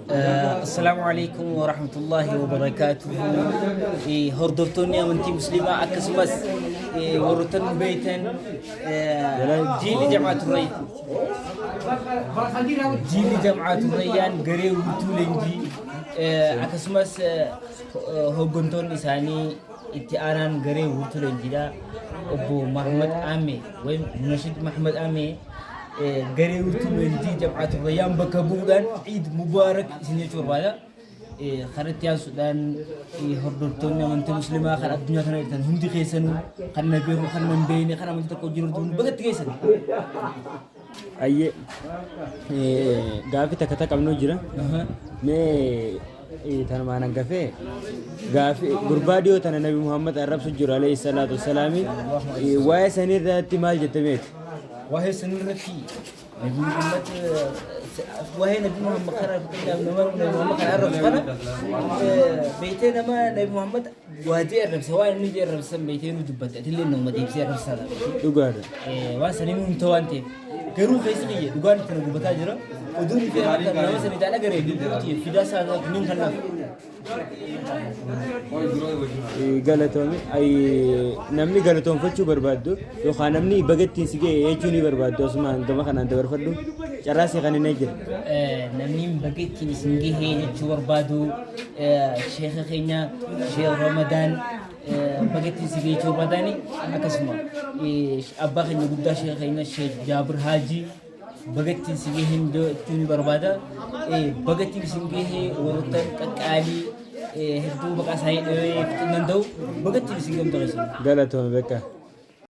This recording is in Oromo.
Assalaamu alaikum wa rahmatullahi wa barakaatuhu. Hordoftoonni amantii musliimaa akkasumas warroota nu beektan jiilli jam'aatu rayyaa jiilli jam'aatu rayyaan garee wiirtuu leenjii akkasumas hooggantoonni isaanii itti aanaan garee wiirtuu leenjiidha obbo Mahmad Ame wayim Munashid Mahmad Ame garee wiirtuu leenjii jam'aatu rayyaan bakka bu'uudhaan Iid Mubaarak isin jechuu barbaada. Karaa itti aansuudhaan hordoftoonni amantii musliimaa kan addunyaa kana jirtan hundi keessanuu kan na beeku kan na hin beekne kan amantii tokko jiru hundi baga itti geessan. Ayyee gaaffii takka takka qabnu jira. Mee tanumaan hangafee gaaffii gurbaa dhiyoo tana Nabi Muhammad arrabsu jiru alayhi salaatu wassalaami waa'ee sanii irratti maal jette meeti? Waa'ee sanii irratti Nabi Muhammad waa'ee Nabi Muhammad kana fakkeenyaaf nama Nabi Muhammad kana arrabsu kana beektee nama Nabi Muhammad waajee arrabsa waan inni jee arrabsan beektee nu dubbatte atillee nama deebisee arrabsaa ta'a. Dhugaadha. Waan sanii nuun ta'u waan ta'eef garuu keessi kiyya dhugaan itti na gubataa jira oduun fi nama sanii ta'an agaree lubbuu fidaa isaa niin kanaaf. Galatoomi namni galatoonfachuu barbaaddu yookaan namni baga ittiin si ga'e jechuu ni barbaaddu asumaan gama kanaan dabarfadhu carraa si kan inni jira. Namni baga ittiin isin gahee jechuu barbaadu sheeka keenya Sheekh Ramadaan baga ittiin si gahee jechuu barbaadani akkasuma abbaa keenya guddaa sheeka keenya Sheekh Jaabir Haajii baga ittiin si gahee jechuu ni barbaada. Baga ittiin isin gahee warroottan qaqqaalii hedduu maqaa isaanii dhahee fixuu hin danda'u. Baga ittiin isin gamtoon isin. Galatoomi bakka.